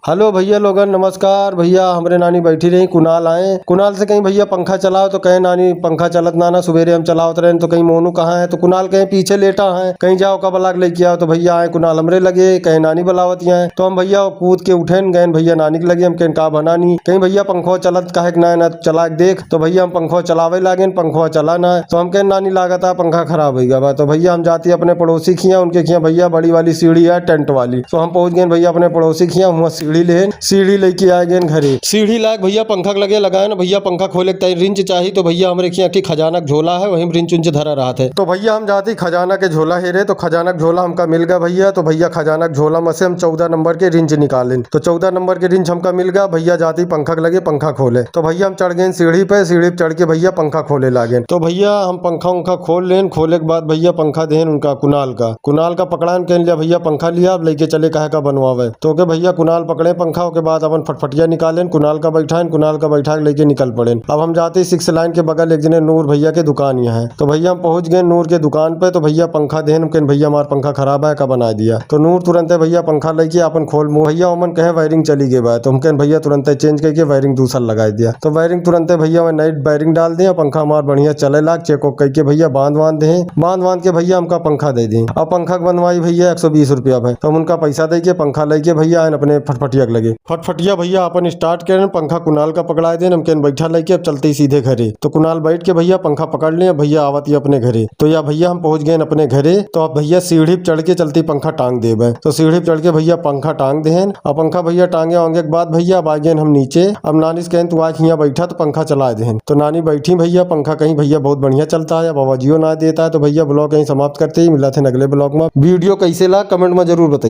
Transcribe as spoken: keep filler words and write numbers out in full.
हेलो भइया लोगन, नमस्कार। भइया, हमरे नानी बैठी रही, कुणाल आए। कुणाल से कहीं, "भइया, पंखा चलाओ," तो कहे, "नानी, पंखा चलत ना ना, सुबेरे हम चलावत रहेन।" तो कहीं, "मोनू कहाँ है?" तो कुणाल कहे, "पीछे लेटा है, कहीं जाओ, का बलाक लेके आओ।" तो भइया आए कुणाल हमरे लगे, कहे, "नानी बलावत यहाँ है।" तो हम भइया कूद के उठेन, गएन भइया नानी के लगे, हम कहेन, "का भा नानी?" कहीं, "भइया, पंखो चलत काहे के ना है, ना चला के देख।" तो भइया हम पंखो चलावे लागेन, पंखो चला ना है। तो हम कहेन, "नानी, लागत है पंखा खराब होइ गवा बा।" तो भइया हम जाती अपने पड़ोसी खिया, उनके खिया भइया बड़ी वाली सीढ़ी है, टेंट वाली। तो हम पहुँच गएन भइया अपने पड़ोसी खिया, हुआ सीढ़ी लेन, सीढ़ी लेके आ गएन घरे। सीढ़ी लाग भइया पंखा के लगे लगाएन, भइया पंखा खोले के ताई रिंच चाही, तो भइया हमरे खिया की खजाना के झोला है, वही में रिंच उंच धरा रहत है। तो भइया हम जाती खजाना के झोला हेरे, तो खजाना के झोला हमका मिल गवा भइया। तो भइया खजाना के झोला में से हम चौदह नंबर के रिंच निकालेन, तो चौदह नंबर के रिंच हमका मिल गवा। भइया जाती पंखा के लगे पंखा खोले, तो भइया हम चढ़ गएन सीढ़ी पे। सीढ़ी पे चढ़ के भइया पंखा खोले लागेन। तो भइया हम पंखा उंखा खोल लेन, खोले के बाद भइया पंखा देन उनका कुणाल का, कुणाल का पकड़ाएन, कहेन, "लिया भइया पंखा लिया, अब लेके चले काहे का बनवावे।" तो ओके भइया कुणाल पकड़े पंखा, ओके बाद अपन फटफटिया निकालेन, कुणाल का बैठाएन, कुणाल का बैठा के लेके निकल पड़ेन। अब हम जाती सिक्स लाइन के बगल एक जने नूर भइया के दुकान यहाँ है, तो भइया हम पहुँच गएन नूर के दुकान पे। तो भइया पंखा देन, हम कहेन, "भइया हमार पंखा खराब है, का बनाए दिया।" तो नूर तुरंते भइया पंखा लेके अपन खोल मुँह, भइया ओमन कहे वायरिंग चली गई बा, तो हम कहेन, "भइया तुरंते चेंज करके वायरिंग दूसर लगाए दिया।" तो वायरिंग तुरंते भइया में नई वायरिंग डाल दे, पंखा हमार बढ़िया चले लाग, चेक ओक करके भइया बांध बांध दे, बांध बांध के भइया हमका पंखा दे दे। अब पंखा के बनवाई भइया एक सौ बीस रुपया भए, तो हम उनका पैसा दे के पंखा लेके भइया आएन अपने फटफटिया के लगे। फटफटिया भइया अपन स्टार्ट करेन, पंखा कुणाल का पकड़ाए देन, हम कहेन, "बैठा लेके अब चलते ही सीधे घरे।" तो कुणाल बैठ के भइया पंखा पकड़ लें, भइया आवत ही अपने घरे। तो या भइया हम पहुँच गएन अपने घरे। तो अब भइया सीढ़ी पे चढ़ के चलते ही पंखा टांग देबे। तो सीढ़ी पे चढ़ के भइया पंखा टांग देहेन। अब पंखा भइया टांगे वांगे के बाद भइया अब आ गएन हम नीचे। अब नानी से कहेन, "तू आके हियाँ बैठा," तो पंखा चलाए देहेन। तो नानी बैठी भइया, पंखा कहीं भइया बहुत बढ़िया चलता है, अब आवाजियो ना देता है। तो भइया ब्लॉग यहीं समाप्त करते ही, मिलत है अगले ब्लॉग में। वीडियो कैसे लाग कमेंट में जरूर बताइए।